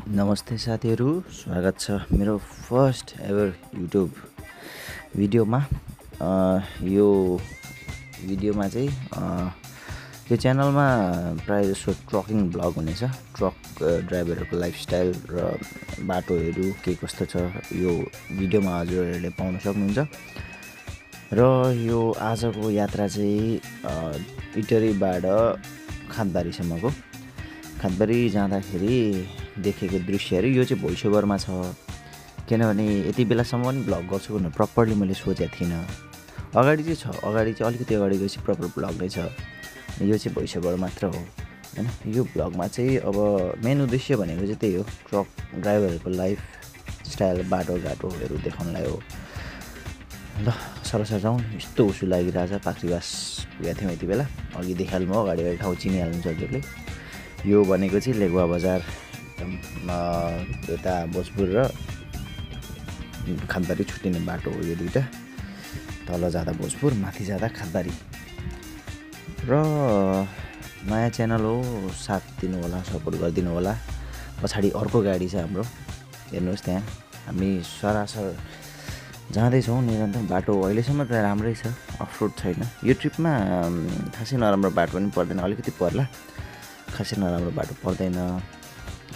नमस्ते साथीहरू, स्वागत छ मेरो फर्स्ट एभर युट्युब भिडियोमा। यो भिडियोमा चाहिँ यो च्यानलमा प्रायः जसो ट्रकिङ ब्लग हुनेछ। ट्रक ड्राइभरहरूको लाइफस्टाइल र बाटोहरू के कस्तो छ यो भिडियोमा हजुरहरूले पाउन सक्नुहुन्छ। र यो आजको यात्रा चाहिँ इटरीबाट खादबारीसम्मको। खादबारी जाँदाखेरि देखेको दृश्यहरू यो चाहिँ भोइस ओभरमा छ, किनभने यति बेलासम्म पनि भ्लग गर्छु भनेर प्रपरली मैले सोचेको थिइनँ। अगाडि चाहिँ छ, अगाडि चाहिँ अलिकति अगाडि गएपछि प्रपर भ्लग नै छ। यो चाहिँ भोइस ओभर मात्र हो हैन। यो भ्लगमा चाहिँ अब मेन उद्देश्य भनेको चाहिँ त्यही हो, ट्रक ड्राइभरहरूको लाइफ स्टाइल बाटोघाटोहरू देखाउनलाई हो। ल सरसर जाउँ। यस्तो उसु लागिरहेछ। पाख्रीबास पुगेको थियौँ यति बेला। अघि देखाल्नु हो, अगाडि ठाउँ चिनिहाल्नुहुन्छ हजुरले। यो भनेको चाहिँ लेगुवा बजार, यता भोजपुर र खादबारी छुट्टिने बाटो हो यो दुईटा। तल जाँदा भोजपुर, माथि जाँदा खादबारी। र नयाँ च्यानल हो, साथ दिनु होला, सपोर्ट गरिदिनु होला। पछाडि अर्को गाडी छ हाम्रो, हेर्नुहोस् त्यहाँ। हामी सरासर जाँदैछौँ निरन्तर। बाटो अहिलेसम्म त राम्रै छ, अफरोड छैन। यो ट्रिपमा खासै नराम्रो बाटो पनि पर्दैन, अलिकति पर्ला, खासै नराम्रो बाटो पर्दैन।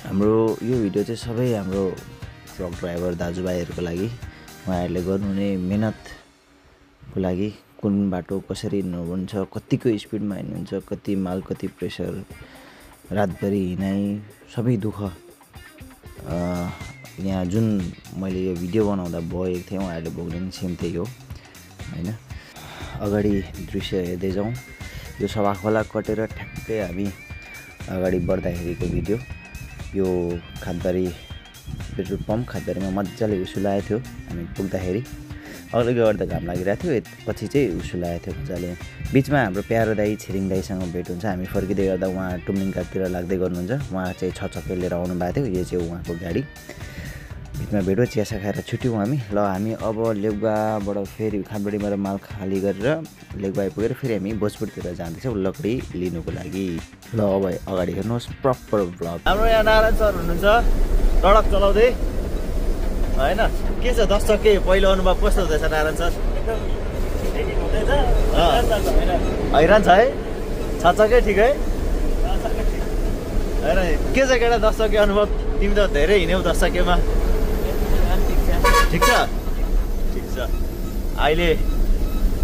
हाम्रो यो भिडियो चाहिँ सबै हाम्रो ट्रक ड्राइभर दाजुभाइहरूको लागि, उहाँहरूले गर्नुहुने मेहनतको लागि। कुन बाटो कसरी हिँड्नुहुन्छ, कतिको स्पिडमा हिँड्नुहुन्छ, कति माल कति प्रेसर, रातभरि हिँडाइ, सबै दुःख यहाँ जुन मैले यो भिडियो बनाउँदा भोगेको थिएँ उहाँहरूले भोग्ने सेम त्यही हो हैन। अगाडि दृश्य हेर्दै जाउँ। यो सभा खोला कटेर ठ्याक्कै हामी अगाडि बढ्दाखेरिको भिडियो। यो खादबारी पेट्रोल पम्प, खादबारीमा मजाले उसु लागेको थियो हामी पुग्दाखेरि। अगाडि गर्दा घाम लागिरहेको थियो, पछि चाहिँ उसु लागेको थियो मजाले। बिचमा हाम्रो प्यारो दाई छिरिङ दाईसँग भेट हुन्छ। हामी फर्किँदै गर्दा उहाँ टुम्लिङकातिर लाग्दै गर्नुहुन्छ। उहाँ चाहिँ 6 चक्के लिएर आउनु भएको थियो, यो चाहिँ उहाँको गाडी। बिचमा भेट भयो, चियासा खाएर छुट्यौँ हामी। ल हामी अब लेगुवाबाट फेरि खादबारीबाट माल खाली गरेर लेगुवा आइपुगेर फेरि हामी भोजपुरतिर जाँदैछौँ लकडी लिनुको लागि। ल अब अगाडि हेर्नुहोस् प्रपर भ्लग। हाम्रो यहाँ नारायण सर हुनुहुन्छ सडक चलाउँदै होइन। के छ 10 चक्के पहिलो अनुभव कस्तो हुँदैछ नारायण सर? हैरान छ है? 6 चक्के ठिकै होइन? के छ केटा 10 चक्के अनुभव? तिमी त धेरै हिँड्यौ 10 चक्केमा। ठिक छ, ठिक छ। अहिले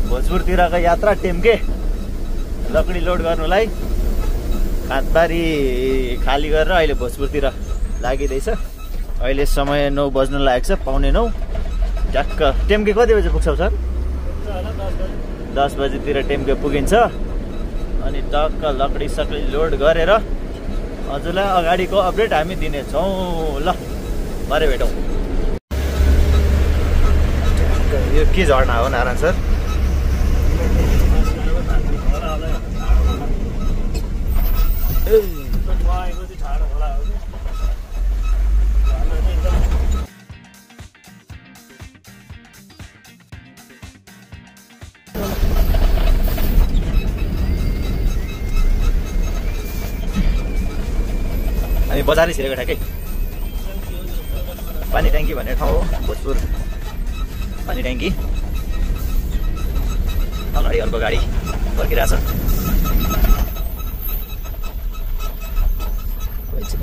भोजपुरतिरको यात्रा टेम्के लकडी लोड गर्नुलाई खादबारी खाली गरेर अहिले भोजपुरतिर लागिँदैछ। अहिले समय 9 बज्न लागेको छ, पाउने 9 ट्याक्क। टेम्के कति बजी पुग्छौ सर? 10 बजीतिर टेम्के पुगिन्छ। अनि टक्क लकडी सक्डी लोड गरेर हजुरलाई अगाडिको अपडेट हामी दिनेछौँ। ल भरे भेटौँ। यो के झर्ना हो नारायण सर? हामी बजारै छिरेको ठ्याक्कै पानी ट्याङ्की भन्ने ठाउँ हो भोजपुर। पानी ट्याङ्की अगाडि अर्को गाडी फर्किरहेछ।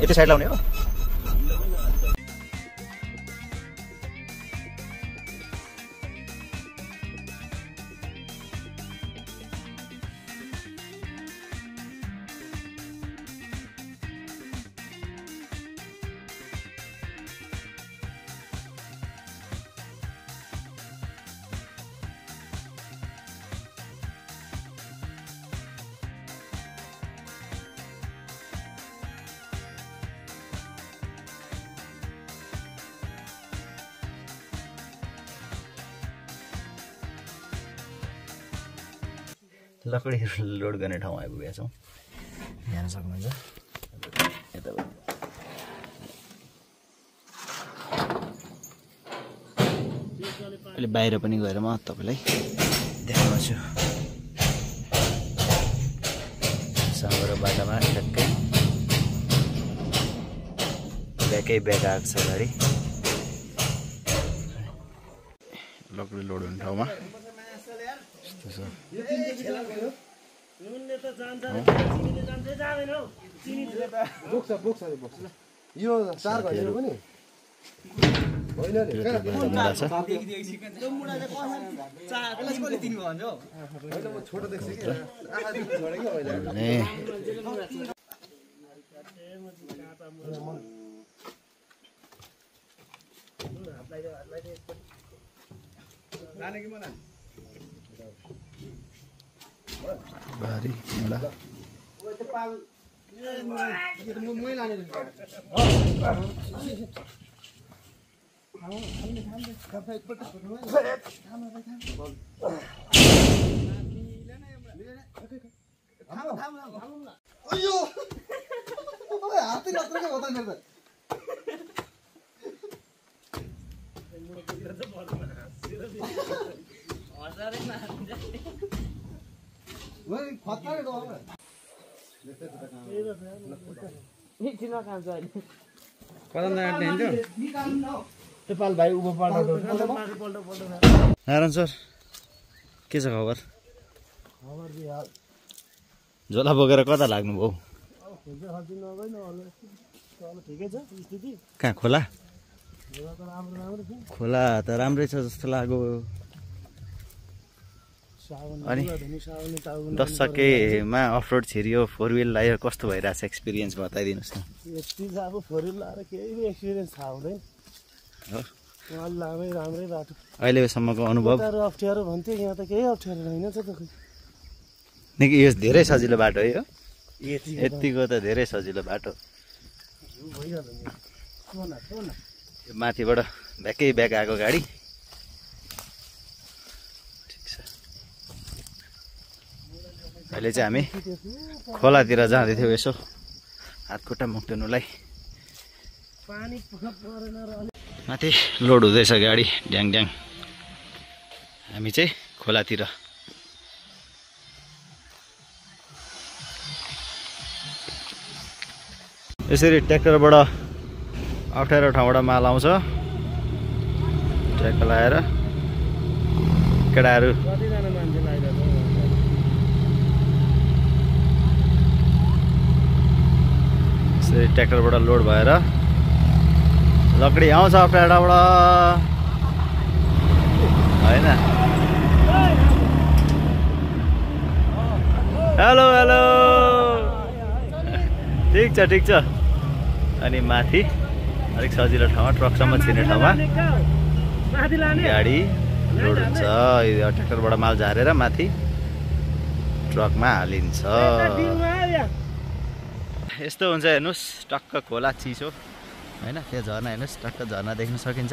यति साइड लाउने हो। लकडी लोड गर्ने ठाउँ आइपुगेका छौँ, हेर्न सक्नुहुन्छ। यता अहिले बाहिर पनि गएर म तपाईँलाई देखाउँछु। साँगो र बाटामा ठ्याक्कै ब्याक ब्याकै ब्याग आएको छ गाडी लकडी लोड हुने ठाउँमा यस्तो छ यो 4 घण्टा पनि होइन नि छोटो देख्छ कि आँखा छोडेको होइन भारी मुला नारायण सर के छ खबर झोला बोकेर कता लाग्नुभयो कहाँ खोला खोला त राम्रै छ जस्तो लाग्यो अनि 10 सकेमा अफरोड छिरियो 4 व्हील लायो कस्तो भइरहेछ एक्सपिरियन्स बताइदिनुस् न यति अब 4 व्हील लाएर केही एक्सपिरियन्स थाहा हुँदैन हो लामै राम्रै बाटो अहिलेसम्मको अनुभव अप्ठ्यारो भन्थ्यो यहाँ त केही अप्ठ्यारो छैन त निकै यो धेरै सजिलो बाटो है हो यतिको त धेरै सजिलो बाटो माथिबाट ब्याकै ब्याक आएको गाडी ठिक छ अहिले चाहिँ हामी खोलातिर जाँदै थियौँ यसो हातखुट्टा मुक्तनुलाई माथि लोड हुँदैछ गाडी ड्याङ ड्याङ हामी चाहिँ खोलातिर यसरी ट्र्याक्टरबाट अप्ठ्यारो ठाउँबाट माल आउँछ ट्र्याक्टर लगाएर केटाहरू यसरी ट्र्याक्टरबाट लोड भएर लकडी आउँछ अप्ठ्यारोबाट होइन हेलो हेलो ठिक छ अनि माथि अलिक सजिलो ठाउँमा ट्रकसम्म छिर्ने ठाउँमा गाडी लोड हुन्छ यो ट्र्याक्टरबाट माल झारेर माथि ट्रकमा हालिन्छ यस्तो हुन्छ हेर्नुहोस् टक्क खोला चिसो होइन त्यो झर्ना हेर्नुहोस् टक्क झर्ना देख्न सकिन्छ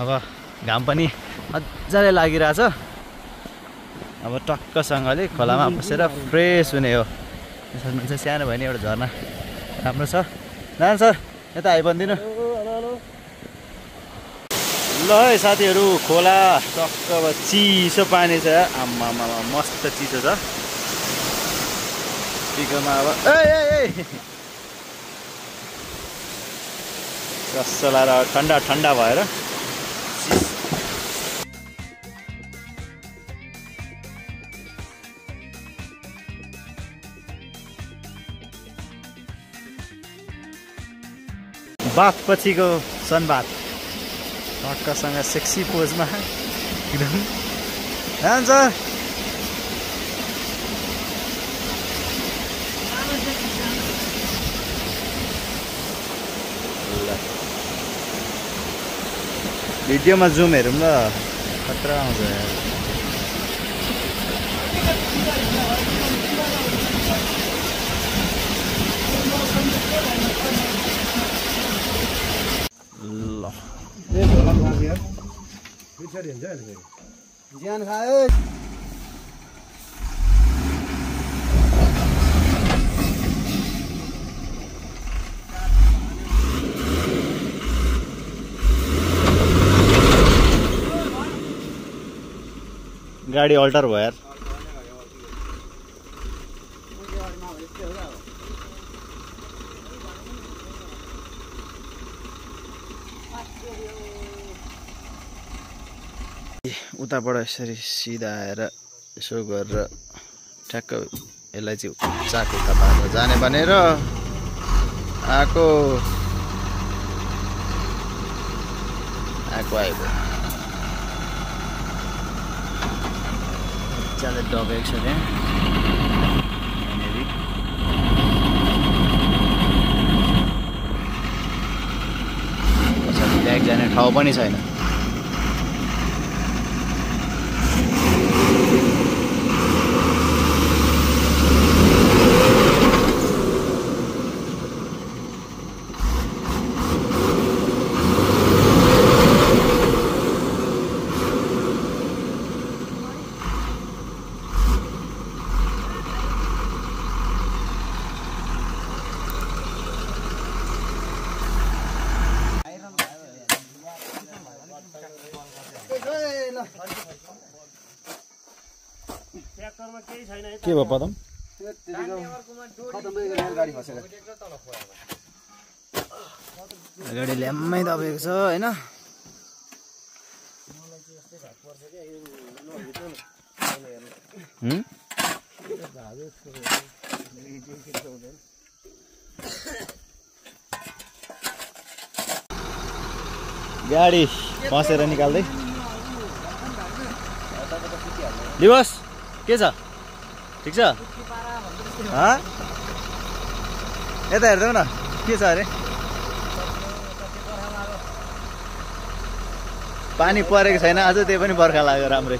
अब घाम पनि मजाले लागिरहेछ अब टक्कसँगले खोलामा बसेर फ्रेस हुने हो सक्नुहुन्छ सानो भयो नि एउटा झर्ना राम्रो छ नारायण सर यता आइबन्दिनु ल है साथीहरू खोला टक्क अब चिसो पानी छ आम्मामा मस्त चिसो छ टिकोमा अब रस्सो लाएर ठन्डा ठन्डा भएर बाथ पछिको सनबाथ टक्कसँग सेक्सी पोजमा एकदम जान्छ भिडियोमा जुम हेरौँ ल खतरा आउँछ यार ज्यान खायो गाडी अल्टर भयो यार उताबाट यसरी सिधा आएर यसो गरेर ठ्याक्क यसलाई चाहिँ चाकु उता पारेर जाने भनेर आएको आइगयो ज्यादा दबेको छ त्यहाँ पछाडि ब्याग जाने ठाउँ पनि छैन। के भयो पदम गाडी ल्याम्मै दबेको छ होइन। गाडी फसेर निकाल्दै दिवस के छ ठिक छ यता हेर्दै न के छ अरे पानी परेको छैन अझ त्यही पनि बर्खा लाग्यो राम्रै।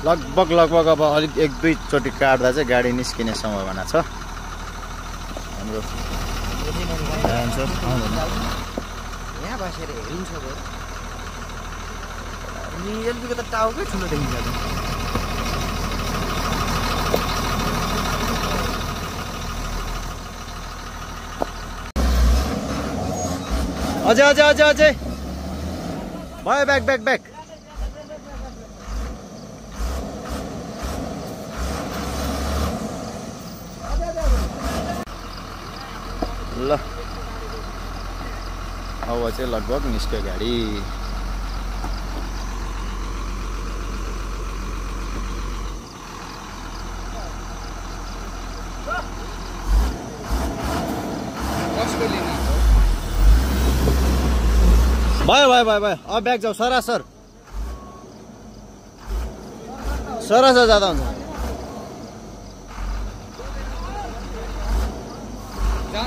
लगभग अब अलिक 1-2 चोटि काट्दा चाहिँ गाडी निस्किने सम्भावना छ हाम्रो। यहाँ बसेर हेरिन्छ एलपीको त टाउकै ठुलो देखिन्छ। अझै भयो ब्याक ल हावा चाहिँ लगभग निस्क्यो गाडी। भयो अब ब्याग जाऊ सरासर जाँदा हुन्छ। भयो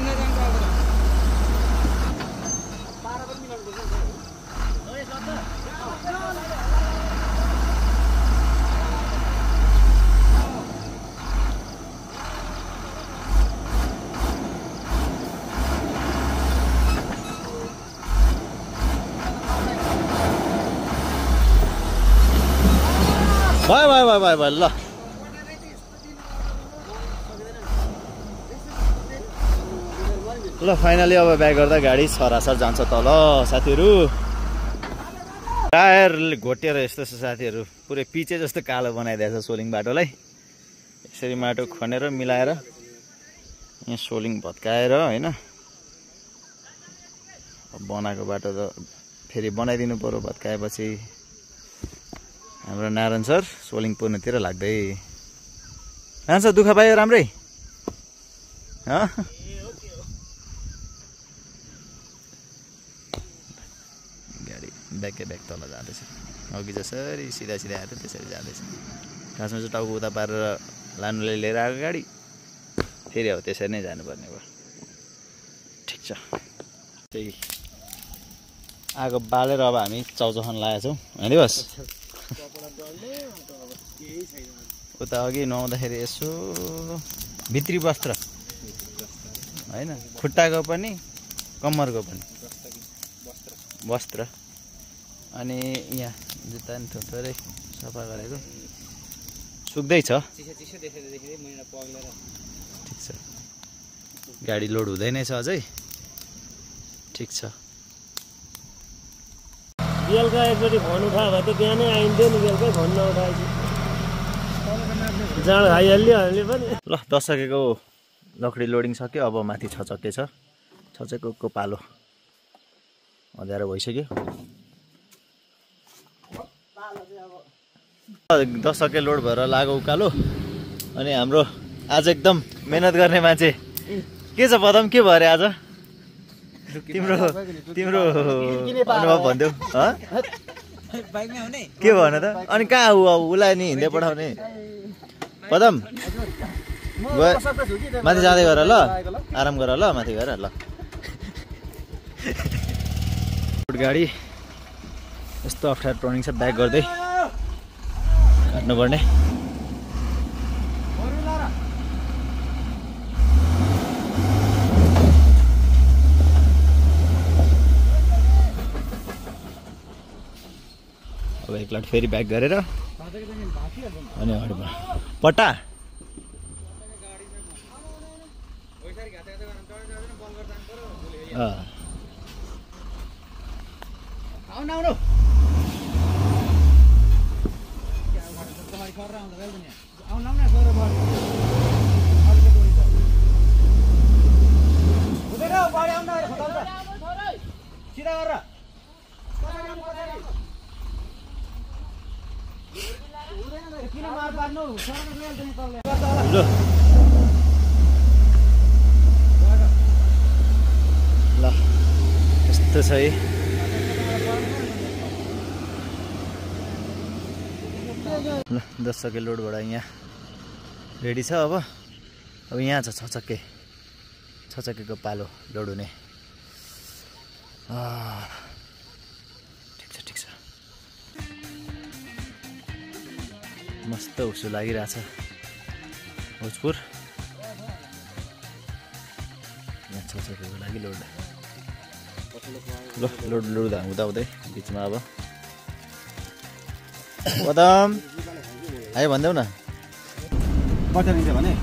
ल फाइनली अब ब्याक गर्दा गाडी सरासर जान्छ तल साथीहरू। टायरले घोटेर यस्तो छ साथीहरू पुरै पिचे जस्तो कालो बनाइदिएको छ सोलिङ बाटोलाई। यसरी माटो खनेर मिलाएर यहाँ सोलिङ भत्काएर होइन बनाएको बाटो त फेरि बनाइदिनु पर्यो। भत्काएपछि हाम्रो नारायण सर सोलिङ पूर्णतिर लाग्दै नारायण सर दुःख पायो राम्रै गाडी ब्याक तल जाँदैछ। अघि जसरी सिधा आएर त्यसरी जाँदैछ। खासमा चाहिँ टाउको उता पारेर लानुले लिएर आएको गाडी फेरि अब त्यसरी नै जानुपर्ने भयो। ठिक छ त्यही आगो बालेर अब हामी चाउचाउ लागेका छौँ होइन बस। उता अघि नुहाउँदाखेरि यसो भित्री वस्त्र होइन खुट्टाको पनि कम्मरको पनि वस्त्र अनि यहाँ जुत्ता नि थोरै सफा गरेको सुक्दैछ। ठिक छ गाडी लोड हुँदै नै छ अझै। ठिक छ बेलुका एकचोटि फोन उठायो भने त बिहानै आइन्थ्यो नि। बेलुकै फोन नउठाएपछि जाँड खाइहाल्यो हामीले पनि। ल 10 सकेको लकडी लोडिङ सक्यो। अब माथि 6 चक्के छ। 6 चक्केको पालो अँध्यारो भइसक्यो। 10 सके लोड भएर लाग्यो उकालो। अनि हाम्रो आज एकदम मेहनत गर्ने मान्छे के छ पदम, के भयो अरे आज तिम्रो अनुभव भनिदेऊ। के भन त? अनि कहाँ उसलाई नि हिँड्दै पठाउने पदम? माथि जाँदै गर ल, आराम गर ल, माथि गएर ल। गाडी यस्तो अप्ठ्यारो टर्निङ छ, ब्याक गर्दै काट्नुपर्ने। अब एकलाट फेरि ब्याक गरेर अनि अगाडि पट्टा ल यस्तो छ है। ल 10 सके लोडबाट यहाँ रेडी छ। अब यहाँ छ 6 चक्के, 6 चक्केको पालो लोड हुने। ठिक छ मस्त उसो लागिरहेछ भोजपुर। यहाँ 6 चक्केको लागि लोड। ल लोड हुँदै बिचमा अब पदम आयो भनिदेऊ न। बटालिन्छ भने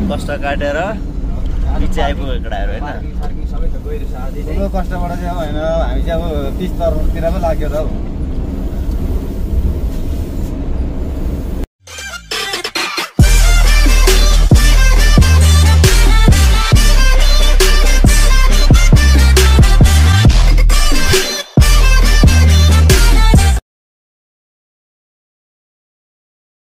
कष्ट काटेर पछि आइपुगेको केटाहरू होइन। ठुलो कष्टबाट चाहिँ अब होइन, हामी चाहिँ अब 30 तर्फतिर पो लाग्यो त हौ।